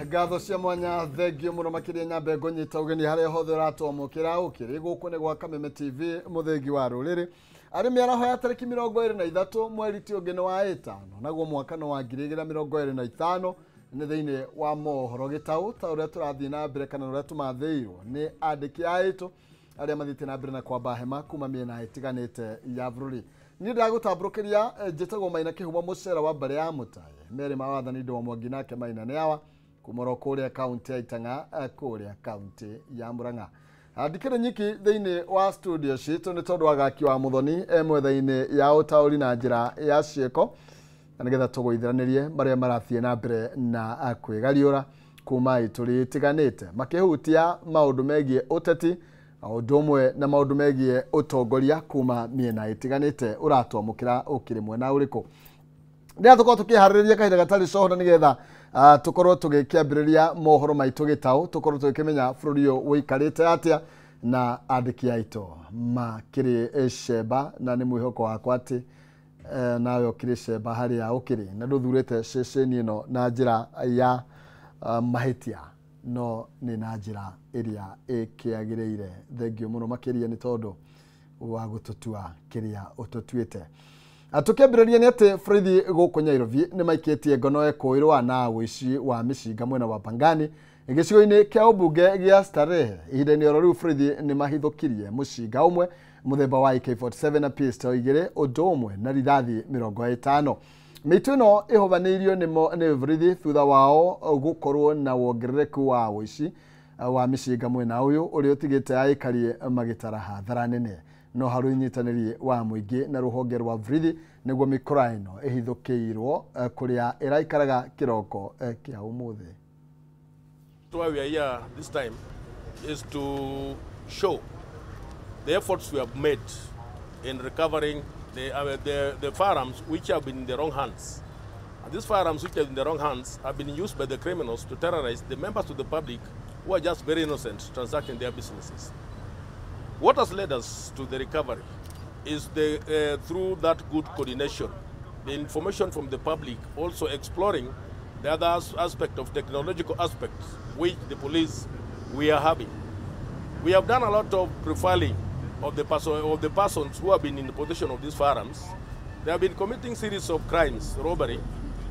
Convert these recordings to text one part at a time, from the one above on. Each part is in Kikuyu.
Ngatho cia mwanya thengio muno makiria nyambe ngũnyita ũgeni harĩa hothe ũratwamũkĩra ũkĩrĩ gũkũ nĩ gwa Kameme TV mũthengi wa rũrĩrĩ arĩ mĩaraho ya tarĩki 23 mweri ti ũngĩ nĩ wa ĩtano naguo mwaka nĩ wa 2025 nĩ thĩinĩ wa mohoro gĩtaũ ta ũrĩa tũrathiĩ na mbere kana ũrĩa tũmathĩirwo nĩ andĩki aitũ arĩa mathiĩte na mbere na kwamba hema kuma mĩena ĩtiganĩte ya bũrũri. Niĩ ndagũtambũrũkĩria njĩtagwo Maina Kĩhumo mũcera wa mbere ya mũtae merĩ ma wathani ndĩ wa Mwangi nake Maina nĩ awa kumoro kũrĩa kaunti ya Itang'a kũrĩa kaunti ya Murang'a. Ndikĩrĩ nyiki thĩinĩ wa studio citũ nĩ tondũ agaki wa Muthoni e mwetha-inĩ ya ũtaũri na njĩra ya ciĩko na nĩgetha tũgũithanĩrie marĩa marathiĩ na mbere na kwĩgariũra kuma itũri itiganĩte makĩhutia maũndũ megiĩ ũteti ũndũ ũmwe na maũndũ megiĩ ũtongoria kuma mĩena ĩtiganĩte ũratwamũkĩra ũkĩrĩ mwena ũrĩkũ. Rĩrĩa tũkorwo tũkĩharĩrĩria kahinda gatarĩ coho na nĩgetha tũkorwo tũgĩkĩambĩrĩria mohoro maitũ gĩtaũ tũkorwo tũgĩkĩmenya bũrũri ũyũ ũikarĩte atĩa na andĩki aitũ makĩrĩ cemba na nĩ mwĩhoko wakwa atĩ nawe ũkĩrĩ cemba harĩa ũkĩrĩ na ndũthurĩte ceceni ĩno na njĩra ya mahĩtia no nĩ na njĩra ĩrĩa ĩkĩagĩrĩire. Thengio mũno makĩria nĩ tondũ wa gũtũtua kĩrĩa ũtũtuĩte. Tũkĩambĩrĩria nĩ atĩ borithi gũkũ Nairobi nĩ maikĩtie ngono ekũĩrwa na ũici wa mĩcinga mwena wa Pangani gĩcigo-inĩ kĩa ũmbunge gĩa Starehe. Ihinda-inĩ oro rĩu borithi nĩ mahithũkirie mũcinga ũmwe mũthemba wa AK47 na pistol igĩrĩ ũndũ ũmwe na rithathi 50. Mĩitũ ĩno ĩhobanĩirio nĩ borithi thutha wao gũkorwo na wongerereku wa ũici wa mĩcinga mwena ũyũ ũrĩa ũtigĩte aikari magĩtara hathara nene. No harĩ ũnyitanĩri wa mũingĩ na rũhonge rwa borithi nĩguo mĩkora ĩno ĩhithũkĩirwo kũrĩa ĩraikaraga kĩroko kĩa ũmũthĩ. Why we are here this time is to show the efforts we have made in recovering the firearms which have been in the wrong hands. And these firearms which are in the wrong hands have been used by the criminals to terrorize the members of the public who are just very innocent transacting their businesses. What has led us to the recovery is through that good coordination, the information from the public, also exploring the other aspect of technological aspects which the police we are having. We have done a lot of profiling of the persons who have been in the possession of these firearms. They have been committing series of crimes, robbery,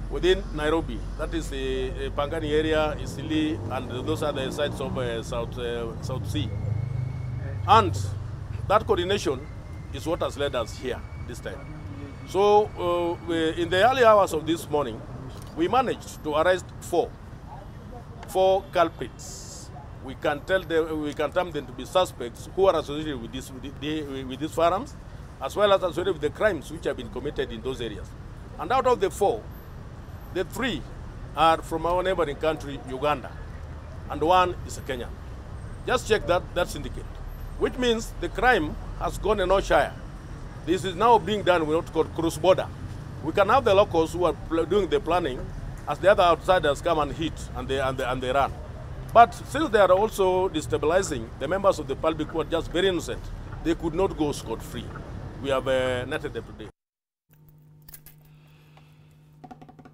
within Nairobi. That is the Pangani area, Isili, and those are the sites of South Sea. And that coordination is what has led us here this time. So in the early hours of this morning, we managed to arrest four culprits. We can tell them, we can term them to be suspects who are associated with this, with these firearms, as well as associated with the crimes which have been committed in those areas. And out of the four, the three are from our neighboring country, Uganda, and one is a Kenyan. Just check that syndicate, which means the crime has gone a notch higher. This is now being done with what's called cross-border. We can have the locals who are doing the planning as the other outsiders come and hit and they run. But since they are also destabilizing the members of the public who are just very innocent, they could not go scot-free. We have netted them today.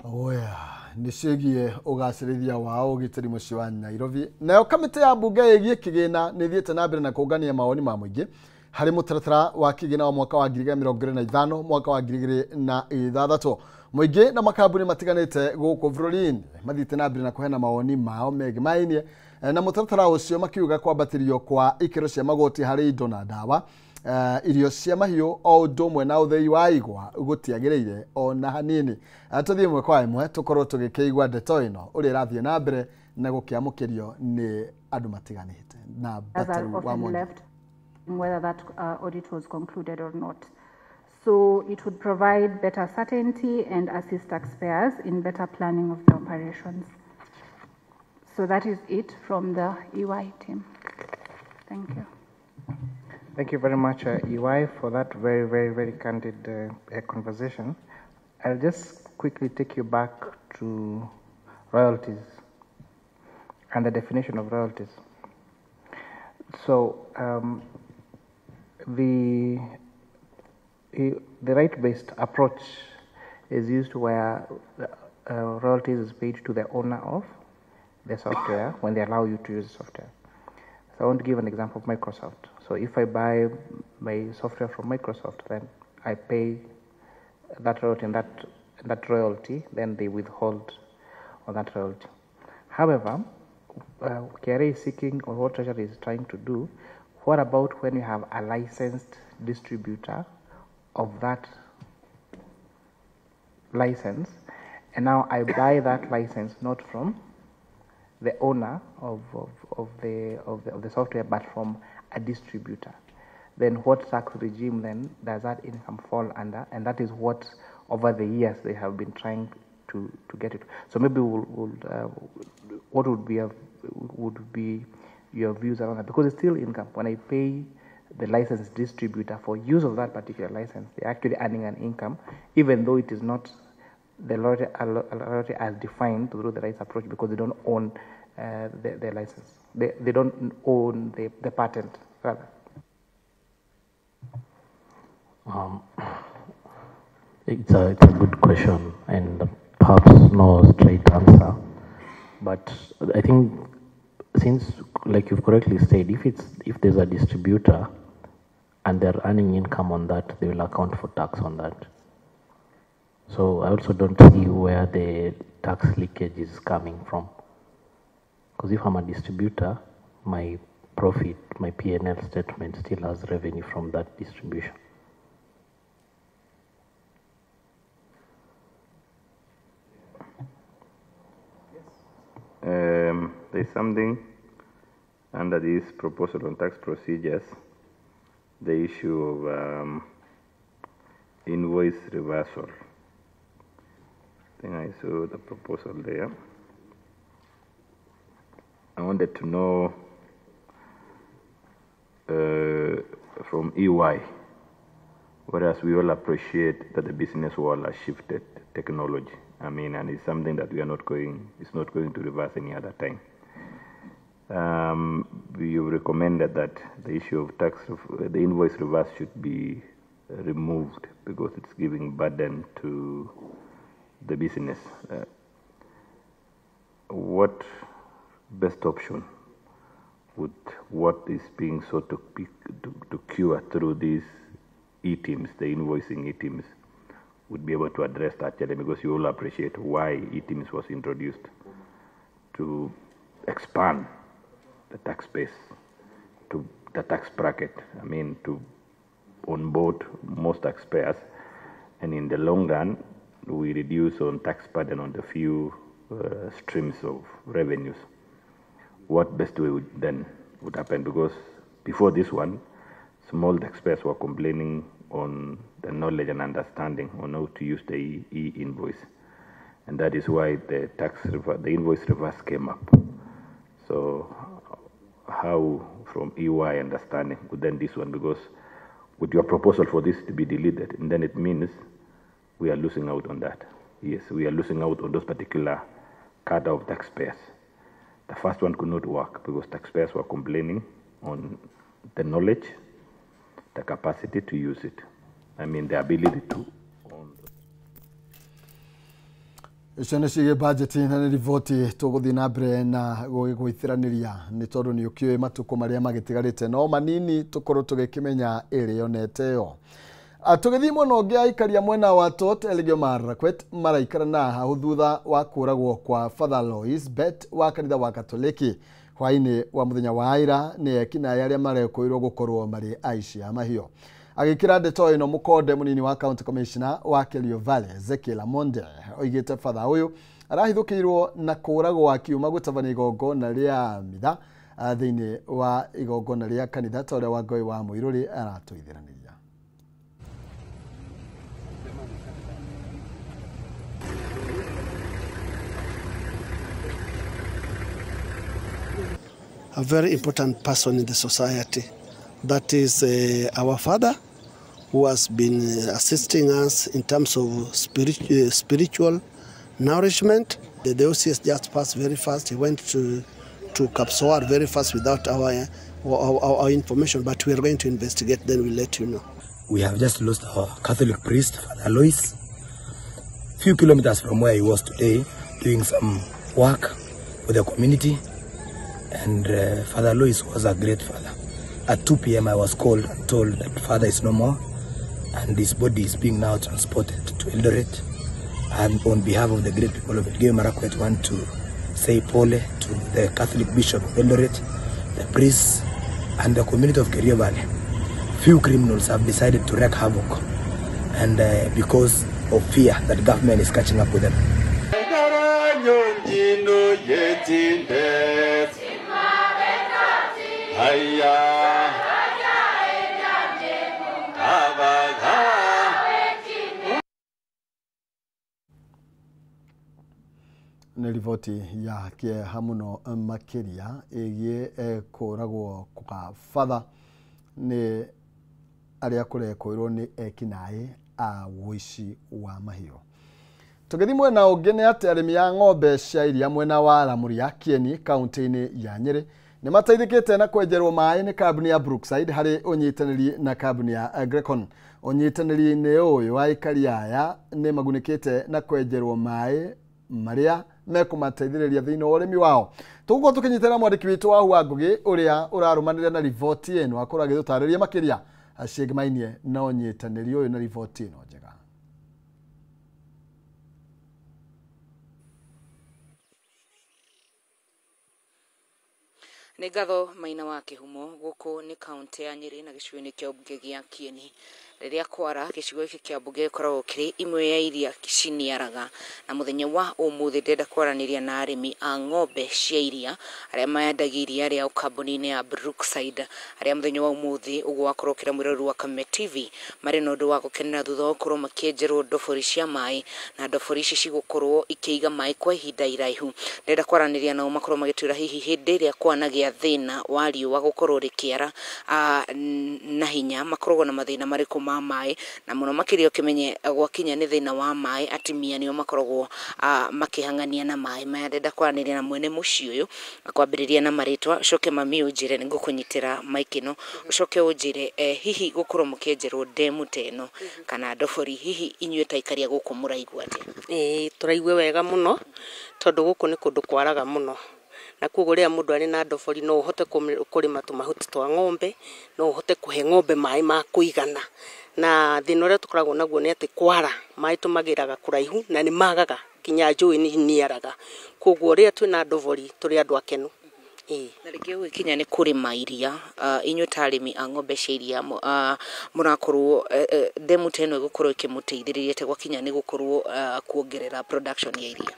Oh yeah. Nĩ ciĩgiĩ ũgacĩrithia wa ũgitĩri mũciĩ wa Nairobi. Nayo kamĩtĩ ya mbunge ĩgiĩ kĩgĩna nĩ ĩthiĩte na mbere na kũngania mawoni ma mũingĩ harĩ mũtaratara wa kĩgĩna wa mwaka wa 2025 mwaka wa 2026. Mũingĩ na makambuni matiganĩte gũkũ bũrũri-inĩ mathiĩte na mbere na kũheana mawoni mao megemainie na mũtaratara ũcio makiuga kwambatĩrio kwa ikĩro cia magoti harĩ indo na ndawa, irio cia mahiũ o ũndũ ũmwe na ũthei wa igwa gũtiagĩrĩire ona hanini. Tũthiĩ ĩmwe kwa ĩmwe tũkorwo tũgĩkĩigua ndeto ĩno ũrĩa ĩrathiĩ na mbere na gũkĩamũkĩrio nĩ andũ matiganĩte na Bataru wa Mwangi. Whether that audit was concluded or not. So it would provide better certainty and assist taxpayers in better planning of the operations. So that is it from the EY team. Thank you. Thank you very much, EY, for that very, very, very candid conversation. I'll just quickly take you back to royalties and the definition of royalties. So the right-based approach is used where royalties is paid to the owner of the software when they allow you to use the software. So I want to give an example of Microsoft. So if I buy my software from Microsoft, then I pay that royalty and that royalty, then they withhold on that royalty. However, KRA is seeking, or what Treasury is trying to do, what about when you have a licensed distributor of that license, and now I buy that license not from the owner of the software, but from a distributor? Then what tax regime then does that income fall under? And that is what over the years they have been trying to get it. So maybe we'll what would be your views around that? Because it's still income. When I pay the license distributor for use of that particular license, they're actually earning an income, even though it is not the royalty as defined through the rights approach, because they don't own the license. They don't own the patent, rather. It's a good question, and perhaps no straight answer. But I think, since, like you've correctly said, if there's a distributor and they're earning income on that, they will account for tax on that. So I also don't see where the tax leakage is coming from. Because if I'm a distributor, my profit, my P&L statement still has revenue from that distribution. There's something under this proposal on tax procedures, the issue of invoice reversal. I think I saw the proposal there. I wanted to know from EY, whereas we all appreciate that the business world has shifted technology. I mean, and it's something that we are not going, it's not going to reverse any other time. You recommended that the issue of tax, the invoice reverse should be removed because it's giving burden to the business. What best option would what is being sought to cure through these eTIMS, the invoicing eTIMS, would be able to address that challenge? Because you all appreciate why eTIMS was introduced, to expand the tax base, to the tax bracket, I mean, to onboard most taxpayers, and in the long run, we reduce on tax burden on the few streams of revenues. What best way would then would happen? Because before this one, small taxpayers were complaining on the knowledge and understanding on how to use the e-invoice, and that is why the invoice reverse came up. So how, from EY understanding, would then this one, because with your proposal for this to be deleted, and then it means we are losing out on that. Yes, we are losing out on those particular cadre of taxpayers. The first one could not work because taxpayers were complaining on the knowledge, the capacity to use it. I mean, the ability to own. Icio nĩ ciĩgiĩ bajeti na nĩ riboti tũgũthiĩ na mbere na gũgĩgũitĩranĩria nĩ tondũ nĩ ũkĩũĩ matukũ marĩa magĩtigarĩte no manini tũkorwo tũgĩkĩmenya ĩrĩa onete ĩyo. Tũgĩthiĩ mwena ũngĩ, aikaria mwena wa Tot Elgeyo Marakwet maraikara na hau thutha wa kũragwo kwa Father Lois Bet wa kanitha wa Katoliki hwaĩ-inĩ wa mũthenya wa ira nĩ ekinaĩ arĩa marekũirwo gũkorwo marĩ aici a mahiũ. Agĩkĩra ndeto ĩno mũkonde mũnini wa county commissioner wa Kerio Valley Ezekiel Amonde oigĩte father ũyũ arahithũkĩirwo na kũragwo akiuma gũtabania igongona rĩa mitha thĩinĩ wa igongona rĩa kanitha ta ũrĩa Wangũi wa Mũirũrĩ aratũithĩranĩria. A very important person in the society. That is our father, who has been assisting us in terms of spiritual nourishment. The OCS just passed very fast. He went to Kapsowar very fast without our information, but we are going to investigate, then we'll let you know. We have just lost our Catholic priest, Father Alois, few kilometers from where he was today, doing some work with the community. And Father Louis was a great father. At 2 p.m. I was called and told that father is no more and his body is being now transported to Eldoret. And on behalf of the great people of Elgeyo Marakwet, I want to say pole to the Catholic Bishop of Eldoret, the priests, and the community of Kerio Valley. Few criminals have decided to wreak havoc, and because of fear that government is catching up with them. Nĩ riboti ya kĩeha mũno makĩria ĩgiĩ kũragwo kwa batha nĩ arĩa kũrekũĩrwo nĩ ekinaĩ a ũici wa mahiũ. Tũgĩthiĩ mwena ũngĩ nĩ atĩ arĩmi a ng'ombe cia iria mwena wa Ramuria Kieni kaunti-inĩ ya Nyĩrĩ nĩ mateithĩkĩte na kwenjerwo maĩ nĩ kambuni ya Brookside harĩ ũnyitanĩri na kambuni ya Agrecon. Ũnyitanĩri-inĩ ũyũ aikari aya nĩ magunĩkĩte na kwenjerwo maĩ marĩa mekũmateithĩrĩria thĩinĩ wa ũrĩmi wao. Tũgũkorwo tũkĩnyitĩrĩra mwandĩki witũ wa Hua Ngugi ũrĩa ũrarũmanĩrĩra na riboti ĩno akorwo agĩtũtarĩria makĩria aciĩgmainie na ũnyitanĩri ũyũ na riboti ĩno njega. Nĩ ngatho Maina wa Kĩhumo. Gũkũ nĩ kaunti ya Nyĩrĩ na gĩcigo-inĩ kĩa mbunge gĩa Kieni. Rĩrĩa kwara gĩcigo gĩkĩ kĩa mbunge gĩkoragwo kĩrĩ imwe ya iria ciniaraga, na mũthenya wa ũmũthĩ ndĩrenda kwaranĩria na arĩmi a ng'ombe cia iria arĩa mendagia iria rĩao kambuni-inĩ ya Brookside, arĩa mũthenya wa ũmũthĩ ũguo wakorwo ũkĩra mwĩroreri wa Kameme TV marĩ na ũndũ wa gũkenera thutha wa gũkorwo makĩenjerwo ndobori cia maĩ, na ndobori ici cigũkorwo ikĩiga maĩ kwa ihinda iraihu. Ndĩrenda kwaranĩria nao makorwo magĩtwĩra hihi hĩndĩ ĩrĩa kwanagĩa thĩna wa riũa gũkorwo rĩkĩara na hinya makoragwo na mathĩna marĩkũ ma maĩ, na mũno makĩria ũkĩmenye gwakinya nĩ thĩna wa maĩ atumia nĩo makoragwo makĩhang'ania na maĩ maya. Ndĩrenda kwaranĩria na mwene mũciĩ ũyũ kwambĩrĩria na marĩtwa, ũcoke mami ũnjĩre nĩ ngũkũnyitĩra mic ĩno, ũcoke ũnjĩre hihi gũkorwo mũkĩenjerwo ndemu ta ĩno kana ndobori, hihi inyuĩ ta aikari a gũkũ mũraigua atĩa? Ĩĩ tũraigua wega mũno tondũ gũkũ nĩ kũndũ kwaraga mũno, na koguo rĩrĩa mũndũ arĩ na ndobori no ũhote kũrĩma tũmahuti twa ng'ombe, no ũhote kũhe ng'ombe maĩ ma kũigana. Na thĩna ũrĩa tũkoragwo naguo nĩ atĩ kwara maĩ tũmagĩraga kũraihu na nĩ magaga nginya njũĩ nĩ iniaraga, koguo rĩrĩa twĩna ndobori tũrĩ andũ akenu. Na rĩngĩ gũgĩkinya nĩ kũrĩma iria, inyuĩ ta arĩmi a ng'ombe cia iria mũrakorwo ndemu ta ĩno ĩgũkorwo ĩkĩmũteithĩrĩria atĩa gwakinya nĩ gũkorwo kuongerera production ya iria?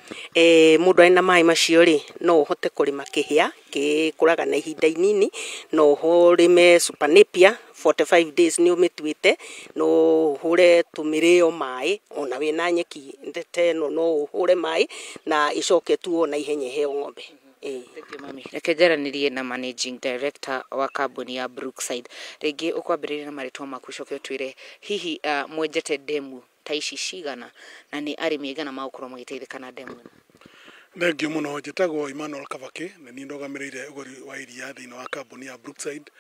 Mũndũ arĩ na maĩ macio rĩ, no ũhote kũrĩma kĩhĩa gĩkũraga na ihinda inini, no ũrĩme super napier 45 days nĩ ũmĩtuĩte, no ũhũre tũmĩrĩo maĩ ona wĩna nyeki ta ĩno no ũhũre maĩ na ĩcoke tu ona ihenya ĩheo ng'ombe. Mami, reke njaranĩrie na managing director wa kambuni ya Brookside. Rĩngĩ ũkwambĩrĩria na marĩtwa maku ũcoke ũtwĩre hihi mwenjete ndemu ta ici cigana na nĩ arĩmi aigana magũkorwo magĩteithĩka na ndemu ĩno? Thengio mũno, njĩtagwo Emmanuel Kabaki na niĩ ndũgamĩrĩire ũgũri wa iria thĩinĩ wa kambuni ya Brookside.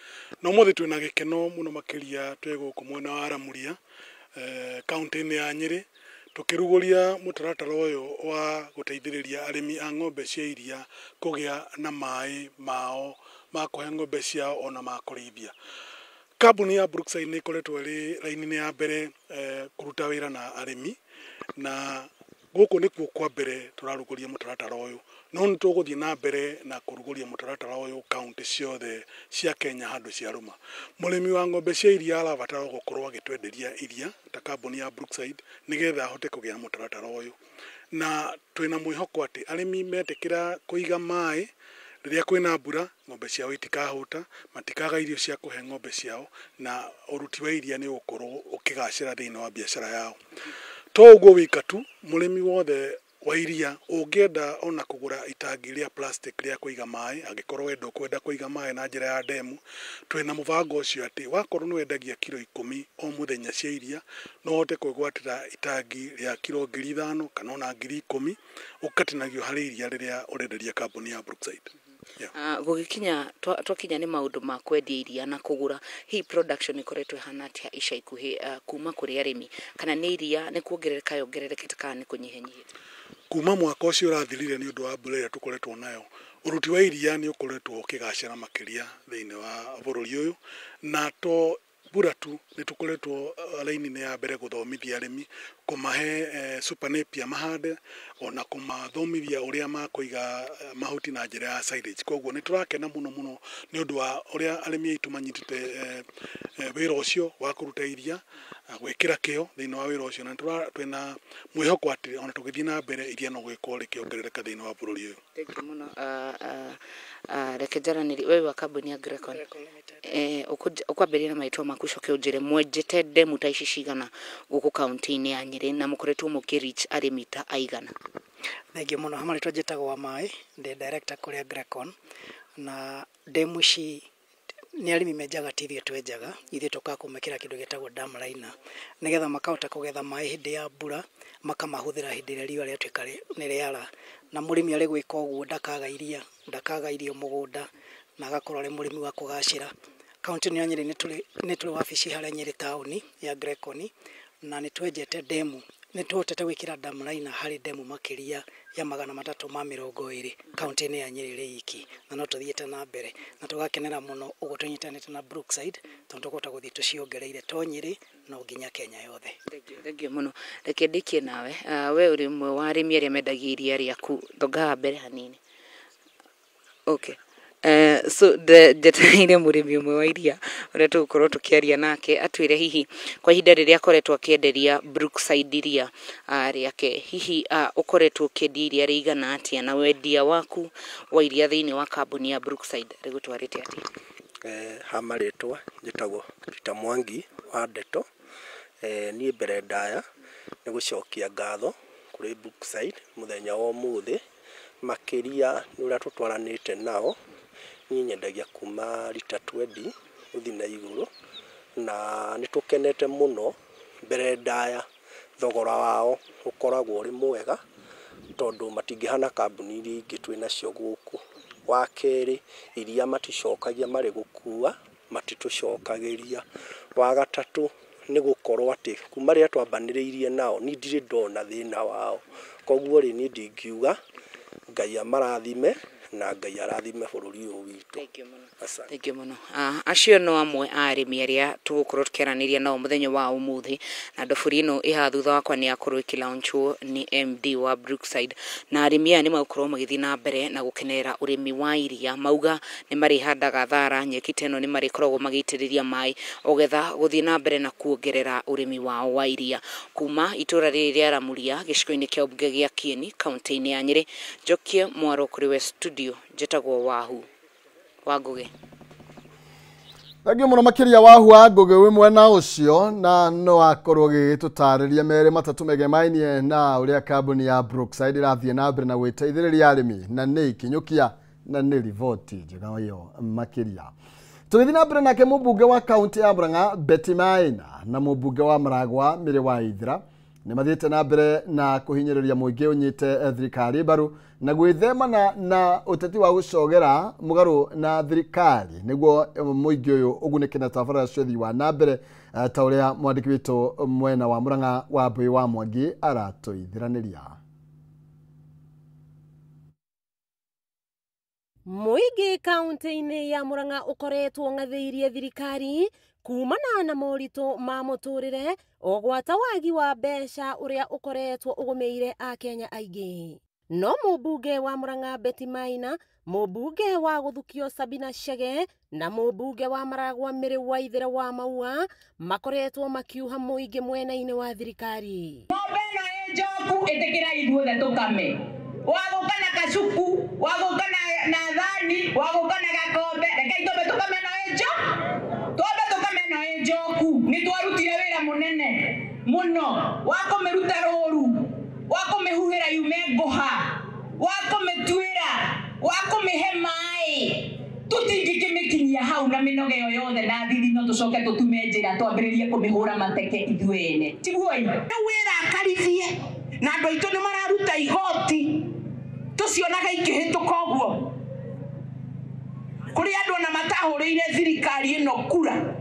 Na ũmũthĩ twĩna gĩkeno mũno makĩria twĩ gũkũ mwena wa Ramuria kaunti-inĩ ya Nyĩrĩ tũkĩrugũria mũtaratara ũyũ wa gũteithĩrĩria arĩmi a ng'ombe cia iria kũgĩa na maĩ mao ma kũhe ng'ombe ciao ona ma kũrĩithia. Kambuni ya Brookside nĩ ĩkoretwo ĩrĩ raini-inĩ ya mbere kũruta wĩra na arĩmi, na gũkũ nĩkuo kwa mbere tũrarugũria mũtaratara ũyũ, no nĩ tũgũthiĩ na mbere na kũrugũria mũtaratara ũyũ kaunti ciothe cia Kenya handũ ciarũma. Mũrĩmi wa ng'ombe cia iria arabatara gũkorwo agĩtwenderia iria ta kambuni ya Brookside nĩgetha ahote kũgĩa na mũtaratara ũyũ, na twĩna mwĩhoko atĩ arĩmi metĩkĩra kũiga maĩ rĩrĩa kwĩna mbura ng'ombe ciao itikahũta, matikaga irio cia kũhe ng'ombe ciao, na ũruti wa iria nĩ ũgũkorwo ũkĩgacĩra thĩinĩ wa biacara yao. To ũguo wika tu, mũrĩmi wothe wa iria ũngĩenda ona kũgũra itangi rĩa plastic rĩa kũiga maĩ, angĩkorwo we ndũkwenda kũiga maĩ na njĩra ya ndemu, twĩna mũbango ũcio atĩ wakorwo nĩ wendagia kiro 10 o mũthenya cia iria, no ũhote kwĩgwatĩra itangi rĩa kiro 5,000 kana ona 10,000 ũkatinagio harĩ iria rĩrĩa ũrenderia kambuni ya Brookside. Gũgĩkinya twakinya nĩ maũndũ ma kwendia iria na kũgũra, hihi production ĩkoretwo ĩhana atĩa ica ikuhĩ kuma kũrĩ arĩmi, kana nĩ iria nĩ kuongerereka yongererekete kana nĩ kũnyihanyihĩte? Kuma mwaka ũcio ũrathirire nĩ ũndũ wa mbura ĩrĩa tũkoretwo nayo, ũruti wa iria nĩ ũkoretwo ũkĩgacĩra makĩria thĩinĩ wa bũrũri ũyũ, na to mbura tu, nĩ tũkoretwo raini-inĩ ya mbere gũthomithia arĩmi, kũmahe super napier mahande, ona kũmathomithia ũrĩa makũiga mahuti na njĩra ya silage. Koguo nĩ tũrakena mũno mũno nĩ ũndũ wa ũrĩa arĩmi aitũ manyitĩte wĩra ũcio wa kũruta iria, gwĩkĩra kĩo thĩinĩ wa wĩra ũcio, na twĩna mwĩhoko atĩ ona tũgĩthiĩ na mbere iria no gũgĩkorwo rĩkĩongerereka thĩinĩ wa bũrũri ũyũ. Thank you mũno. Reke njaranĩrie we wa kambuni ya Grecon, ũkwambĩrĩria na marĩtwa maku ũcoke ũnjĩre mwenjete ndemu ta ici cigana gũkũ kaunti-inĩ ya Nyĩrĩ na mũkoretwo mũkĩ reach arĩmi ta aigana? Thengiũ mũno. Ha marĩtwa njĩtagwo wa Maĩ, ndĩ director kũrĩa Grecon, na ndemu ici nĩ arĩmi menjaga, ti ithuĩ twenjaga. Ithuĩ tũkaga kũmekĩra kĩndũ gĩtagwo dam liner, nĩgetha makahota kũgetha maĩ hĩndĩ ya mbura, makamahũthĩra hĩndĩ ĩrĩa riũa rĩatuĩka nĩ rĩara. Na mũrĩmi arĩ gwĩka ũguo ndakaga iria, ndakaga irio mũgũnda, na agakorwo arĩ mũrĩmi wa kũgacĩra. Kaunti-inĩ ya Nyĩrĩ nĩ tũrĩ wabici harĩa Nyĩrĩ taũni ya Grecon, na nĩ twenjete ndemu, nĩ tũhotete gwĩkĩra dam liner harĩ ndemu makĩria ya 320 kaunti-inĩ ya Nyĩrĩ ĩrĩ iki, na no tũthiĩte na mbere na tũgakenera mũno ũguo tũnyitanĩte na Brookside, tondũ tũkũhota gũthiĩ tũciongereire to Nyĩrĩ no nginya Kenya yothe. Thengiũ mũno. Reke ndĩkie nawe, we ũrĩ ũmwe wa arĩmi arĩa mendagia iria rĩaku, thonga haha mbere hanini. Okay. So njetereire mũrĩmi ũmwe wa iria ũrĩa tũgũkorwo tũkĩaria nake atwĩre hihi kwa ihinda rĩrĩa akoretwo akĩenderia Brookside iria rĩake, hihi ũkoretwo ũkĩendia iria rĩigana atĩa, na wendia waku wa iria thĩinĩ wa kambuni ya Brookside rĩgũtwarĩte atĩa? Ha marĩtwa njĩtagwo Peter Mwangi wa Ndeto. Niĩ mbere ndaya nĩ gũcokia ngatho kũrĩ Brookside mũthenya wa ũmũthĩ, makĩria nĩ ũrĩa tũtwaranĩte nao. Niĩ nyendagia kuma rita 20 gũthiĩ na igũrũ, na nĩ tũkenete mũno. Mbere ndaya thogora wao ũkoragwo ũrĩ mwega, tondũ matingĩhana kambuni iria ingĩ twĩ nacio gũkũ. Wa kerĩ, iria maticokagia marĩ gũkua, matitũcokagĩria. Wa gatatũ nĩ gũkorwo atĩ kuma rĩrĩa twambanĩrĩirie nao, niĩ ndirĩ ndona thĩna wao. Koguo rĩ, niĩ ndingiuga Ngai amarathime na Ngai arathime bũrũri ũyũ witũ. Thengiũ mũno. Acio no amwe a arĩmi arĩa tũgũkorwo tũkĩaranĩria nao mũthenya wa ũmũthĩ, na ndobori ĩno ĩ haha thutha wakwa nĩ yakorwo ĩkĩlaunchwo nĩ MD wa Brookside, na arĩmi aya nĩ magũkorwo magĩthiĩ na mbere na gũkenerera ũrĩmi wa iria. Mauga nĩ marĩhandaga thara, nyeki ta ĩno nĩ marĩkoragwo magĩitĩrĩria maĩ ogetha gũthiĩ na mbere na kuongerera ũrĩmi wao wa iria. Kuma itũra rĩrĩ rĩa Ramuria gĩcigo-inĩ kĩa mbunge gĩa Kieni kaunti-inĩ ya Nyĩrĩ, njokie mwaro kũrĩ we studio, njĩtagwo Wahu wa Ngũgĩ. Thengiũ mũno makĩria Wahu wa Ngũgĩ wĩ mwena ũcio, na no akorwo gĩgĩtũtarĩria merĩ matatũ megemainie na ũrĩa kambuni ya Brookside ĩrathiĩ na mbere na gwĩteithĩrĩria arĩmi, na nĩ ikinyũkia na nĩ riboti njega ĩyo makĩria. Tũgĩthiĩ na mbere nake mũmbunge wa kaunti ya Murang'a Betty Maina na mũmbunge wa Maragwa Mĩrĩ wa Ithira nĩ mathiĩte na mbere na kũhinyĩrĩria mũingĩ ũnyite thirikari mbaru na gwĩthemana na ũteti wa gũcogera mũgarũ na thirikari nĩguo mũingĩ ũyũ ũgunĩke na tabarĩra cia ũthii wa na mbere, ta ũrĩa mwandĩki witũ mwena wa Murang'a wa Mbui wa Mwangi aratũithiranĩria. Mũingĩ kaunti-inĩ ya Murang'a ũkoretwo ng'athĩirie thirikari kumana na moritũ ma mũtũrĩre o gwata wagi wa mbeca ũrĩa ũkoretwo ũgũmĩire akenya aingĩ. No mũmbunge wa Murang'a Betty Maina, mũmbunge wa Gũthukio Sabina Chege na mũmbunge wa Maragwa Mĩrĩ wa Ithira wa Maua makoretwo makiuha mũingĩ mwena-inĩ wa thirikari. Ng'ombe ĩno ĩ njoku ĩtĩkĩra ithuothe tũkame, wagũka na kacuku, wagũka na thani, wagũka na gakombe, rekei twambe tũkame ĩno ĩ njoku, twambe tũkame ĩno ĩ njoku. Nĩ twarutire wĩra mũnene mũno wa kũmĩruta rũru, wa kũmĩhuhĩra yume ngũha, wa kũmĩtuĩra, wa kũmĩhe maĩ. Tũtingĩkĩmĩkinyia hau na mĩnoga ĩyo yothe na thithi, no tũcoke tũtume njĩra twambĩrĩrie kũmĩhũra mateke ithuĩ ene, tiguo? Rĩu wĩrakarithie na andũ aitũ nĩ mararuta igoti, tũcionaga ikĩhĩtũka ũguo kũrĩ andũ ona matahũrĩire thirikari ĩno kura.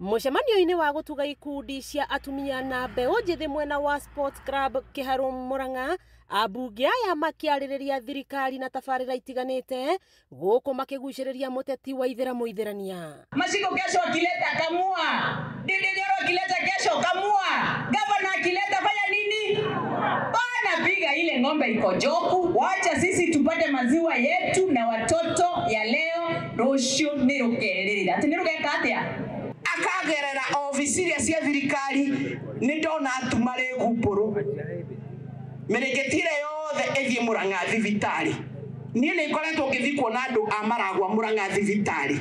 Mũcemanio-inĩ wa gũtuga ikundi cia atumia na mbeũ njĩthĩ mwena wa Sports Club Kĩharũ Murang'a, ambunge aya makĩarĩrĩria thirikari na tabarĩra itiganĩte gũkũ makĩgucĩrĩria mũteti wa Ithĩra Mũithĩrania. Mashiko kesho akileta kamua, Ndindi Nyoro akileta kesho kamua, gavana akileta fanya nini? Bana, piga ile ng'ombe iko joku, wacha sisi tupate maziwa yetu na watoto ya leo rũciũ nĩ rũkerĩrĩra. Atĩ nĩ rũgeka atĩa? Akagerera obici iria cia thirikari nĩ ndona atuma rĩ gumbũrũ mĩrĩngĩti ĩrĩa yothe ĩthiĩ Murang'a thibitarĩ. Niĩ nĩ ngoretwo ngĩthiĩ kuona andũ a Maragwa Murang'a thibitarĩ,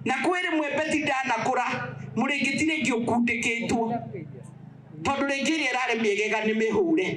na kwĩ rĩmwe Beti ndanakũra mũrĩngĩti rĩngĩ ũkundĩkĩtwo tondũ rĩngĩ ĩrĩa ĩrarĩ mĩegega nĩ mĩhũre.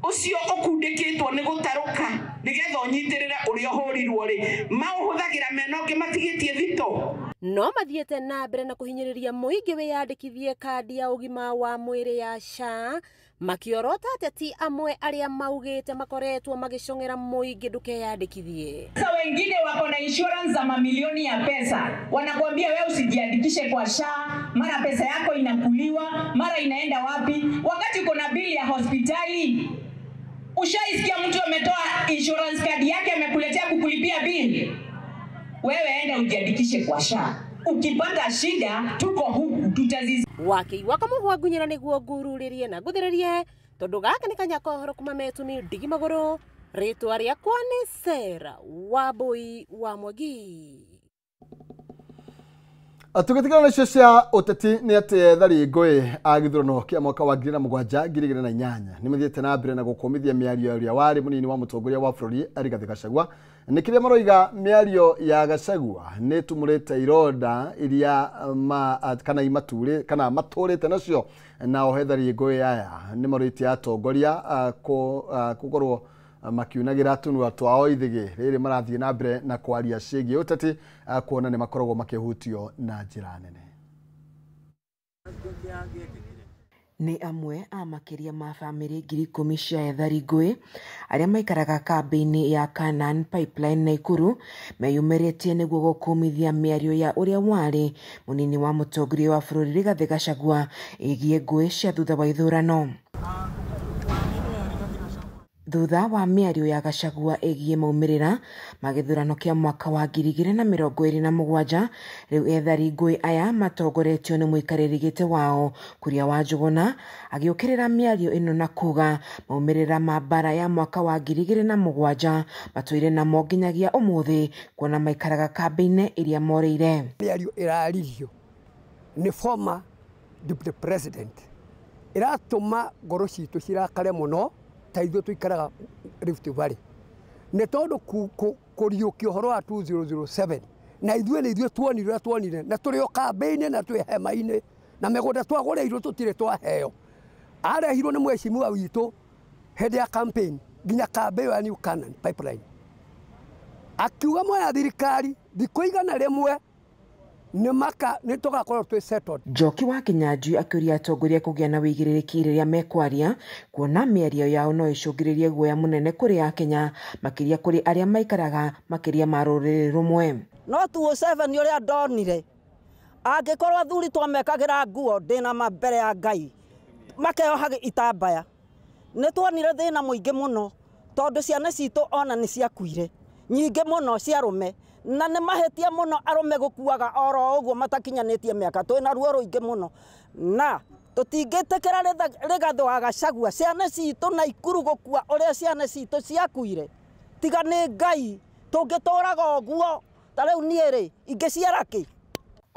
Ũcio ũkundĩkĩtwo nĩ gũtarũka nĩgetha ũnyitĩrĩre ũrĩa ũhũrirwo rĩ, maũhũthagĩra mena ũngĩ matigĩtie thito. No mathiĩte na mbere na kũhinyĩrĩria mũingĩ wĩyandĩkithie kandi ya ũgima wa mwĩrĩ ya SHA, makĩorota ateti amwe arĩa maugĩte makoretwo magĩcong'era mũingĩ ndũkeyandĩkithie. Sasa wengine wako na insurance za mamilioni ya pesa, wanakuambia wewe usijiandikishe kwa SHA, mara pesa yako inakuliwa, mara inaenda wapi, wakati uko na bili ya hospitali. Ushaisikia mtu ametoa insurance card yake amekuletea kukulipia bili? Wewe enda ujiandikishe kwa SHA. Ukipata shida tuko huku tutazizi. Wakĩigua kamũhwa ngunyĩra nĩguo ngururĩrie na ngũthĩrĩrie tondũ gaka nĩ kanya kohoro kuma metumi ndigi magũrũ. Rĩtwa rĩakwa nĩ Sarah Wambui wa Mwangi. Tũgĩtigana na icio cia ũteti nĩ atĩ ethari ngũĩ a gĩthurano kĩa mwaka wa 2007 2008 nĩ mathiĩte na mbere na gũkũmithia mĩario ya ũrĩa warĩ mũnini wa mũtongoria wa bũrũri Rigathĩ Gachagua. Nĩ kĩrĩa maroiga mĩario ya Gachagua nĩ ĩtumũrĩte ironda iria kana imaturĩ kana matũrĩte nacio, nao ethari ngũĩ aya nĩ marũĩtie atongoria gũkorwo makiunagĩra tũnua twao ithĩgĩ rĩrĩ marathiĩ na mbere na kwaria ciĩgiĩ ũteti kuona nĩ makoragwo makĩhutio na njĩra nene. Nĩ amwe a makĩria ma bamĩrĩ 10,000 cia ethari ngũĩ arĩa maikaraga kambĩ-inĩ ya Canaan Pipeline Naikuru meyumĩrĩtie nĩguo gũkũmithia mĩario ya ũrĩa warĩ mũnini wa mũtongoria wa bũrũri Rigathĩ Gachagua ĩgiĩ ngũĩ cia thutha wa ithurano. Thutha wa mĩario ya Gachagua ĩgiĩ maumĩrĩra ma gĩthurano kĩa mwaka wa 2027, rĩu ethari ngũĩ aya matongoretio nĩ mũikarĩri gĩtĩ wao Kuria wa Njũgũna agĩũkĩrĩra mĩario ĩno na kuga maumĩrĩra ma mbara ya mwaka wa 2007 matũire namo nginyagia ũmũthĩ kuona maikaraga kambĩ-inĩ ĩrĩa morĩire. Mĩario ĩraririo nĩ former deputy president ĩratũma ngoro citũ cirakare mũno ta ithuĩ tũikaraga Rift Valley nĩ tondũ kũriũkia ũhoro wa 2007 na ithuĩ nĩ ithuĩ tuonire ũrĩa tuonire na tũrĩ o kambĩ-inĩ na twĩ hema-inĩ na mĩgũnda twagũrĩirwo tũtirĩ twaheo. Arehirwo nĩ mheshimiwa witũ hĩndĩ ya campaign nginya kambĩ ĩyo ya New Canaan Pipeline akiuga moya thirikari thikũ 100 nĩ tũgakorwo twĩ settled. Njoki wa Kinyanjui akĩũria atongoria kũgĩa na wĩigĩrĩrĩki rĩrĩa mekwaria kuona mĩario yao no ĩcũngĩrĩrie guoya mũnene kũrĩ Akenya makĩria kũrĩ arĩa maikaraga makĩria ma rũrĩrĩ rũmwe. No 2007 ũrĩa ndonire angĩkorwo athuri twamekagĩra nguo ndĩna ma mbere ya Ngai makeohaga itambaya nĩ tuonire thĩna mũingĩ mũno tondũ ciana citũ ona nĩ ciakuire nyingĩ mũno cia arũme na nĩ mahĩtia mũno arũme gũkuaga oro ũguo matakinyanĩtie mĩaka. Twĩna ruo rũingĩ mũno na tũtingĩtĩkĩra Rigathĩ wa Gachagua ciana citũ Naikuru gũkua ũrĩa ciana citũ ciakuire. Tiga nĩ Ngai tũngĩtũraga ũguo ta rĩu niĩ rĩ ingĩciara kĩ?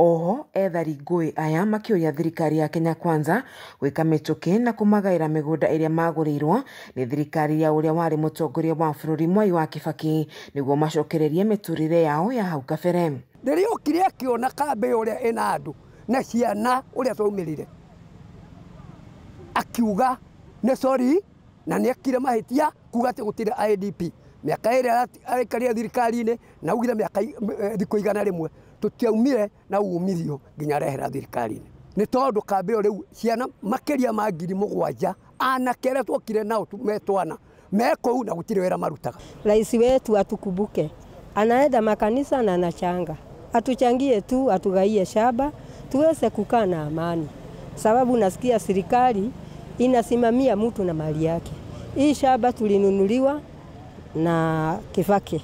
Oho ethari ngũĩ aya makĩũria thirikari ya Kenya Kwanza gwĩka mĩtũkĩ na kũmagaĩra mĩgũnda ĩrĩa magũrĩirwo nĩ thirikari ya ũrĩa warĩ mũtongoria wa bũrũri Mwai wa Kibaki nĩguo macokererie mĩtũrĩre yao ya hau kabere. Rĩrĩa okire akĩona kambĩ ũrĩa ĩna andũ na ciana ũrĩa twaumĩrire akiuga nĩ sorry na nĩ ekire mahĩtia kuga atĩ gũtirĩ IDP mĩaka ĩrĩa aikarire thirikari-inĩ na augire mĩaka thikũ 100 tũtiaumire na umithio nginya rehera thirikari-inĩ nĩ tondũ kambĩ ĩyo rĩu ciana makĩria ma 7,000 anake arĩa tuokire nao metwana me kũu na gũtirĩ wĩra marutaga. Rais wetu atukumbuke, anaenda makanisa na anachanga, atuchangie tu, atugaie shamba Tuweze kukaa na amani, sababu nasikia serikali inasimamia mtu na mali yake. Hii shamba tulinunuliwa na Kibaki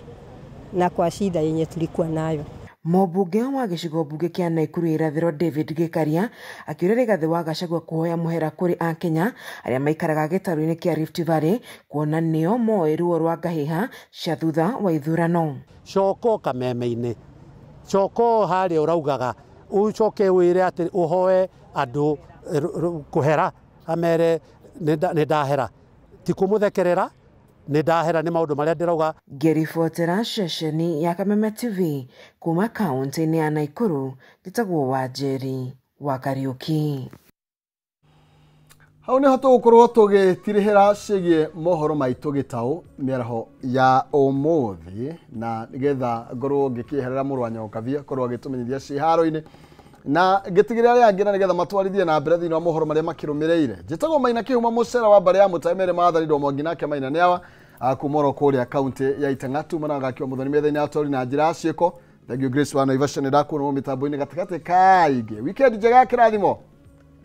na kwa shida yenye tulikuwa nayo. Mũmbunge wa gĩcigo mbunge kĩa Naikuru ya irathĩro David Gĩkaria akĩũria Rigathĩ wa Gachagua kũhoya mũhera kũrĩ akenya arĩa maikaraga gĩtarũ-inĩ kĩa Rift Valley kuona nĩo moĩ ruo rwa ngahĩha cia thutha wa ithurano. Coka kameme-inĩ, coka harĩa ũraugaga, ũcoke wĩre atĩ ũhoe andũ kũhera, amere nĩ ndahera, ti kũmũthekerera, nĩ ndahera nĩ maũndũ marĩa ndĩrauga. Ngĩribotera ceceni ya Kameme TV kuma kaunti-inĩ ya Naikuru, njĩtagwo Wanjeri wa Kariuki. Hau nĩho tũgũkorwo tũgĩtirihĩra ciĩgiĩ mohoro maitũ gĩtaũ mĩaraho ya ũmũthĩ, na nĩgetha ngorwo ngĩkĩeherera mũrũ wa Nyokavia korwo agĩtũmenyithia ciharo-inĩ na ngĩtigĩrĩra arĩa angĩ na nĩgetha matwarithie na mbere thĩinĩ wa mohoro marĩa makĩrũmĩrĩire. Njĩtagwo Maina Kĩhuma mũcera wa mbarĩ ya Mũtae Mere Maathani Ndwa Mwangi nake Maina nĩawa kuma oro kũrĩa kaunti ya Itang'a tumana gakiwa mũthoni metha-inĩ ya tori na njĩra ya ciĩko. Thank you Grace wa Naivasha nĩ ndakuona mĩtambo-inĩ gatagatĩ ka ingĩ. Weekend njega ya kĩrathimo,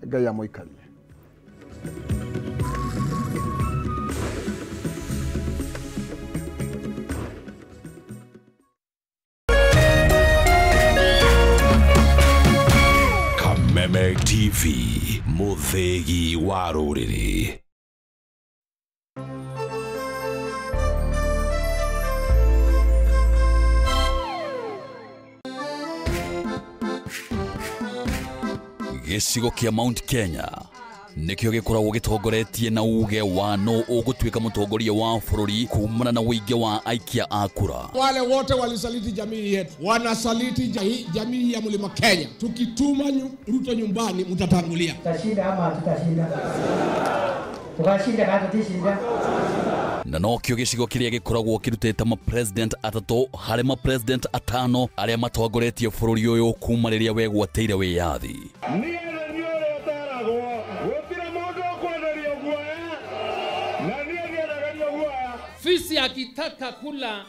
Ngai amũikarie. Kameme TV, mũthĩgi wa rũrĩrĩ. Gĩcigo kĩa Mount Kenya nĩkĩo gĩkoragwo gĩtongoretie na uge wa no ũgũtuĩka mũtongoria wa bũrũri kumana na ũingĩ wa aikia a kura. Wale wote walisaliti jamii yetu, wanasaliti jamii ya Mlima Kenya. Tukituma Ruto nyumbani, mtatangulia. Tutashinda ama tutashinda? Tukashinda kana tutishinda? Na nokĩo gĩcigo kĩrĩa gĩkoragwo kĩrutĩte ma-president atatũ harĩ ma-president atano arĩa matongoretie bũrũri ũyũ kuma rĩrĩa wegwatĩire wĩyathi. Fisi akitaka kula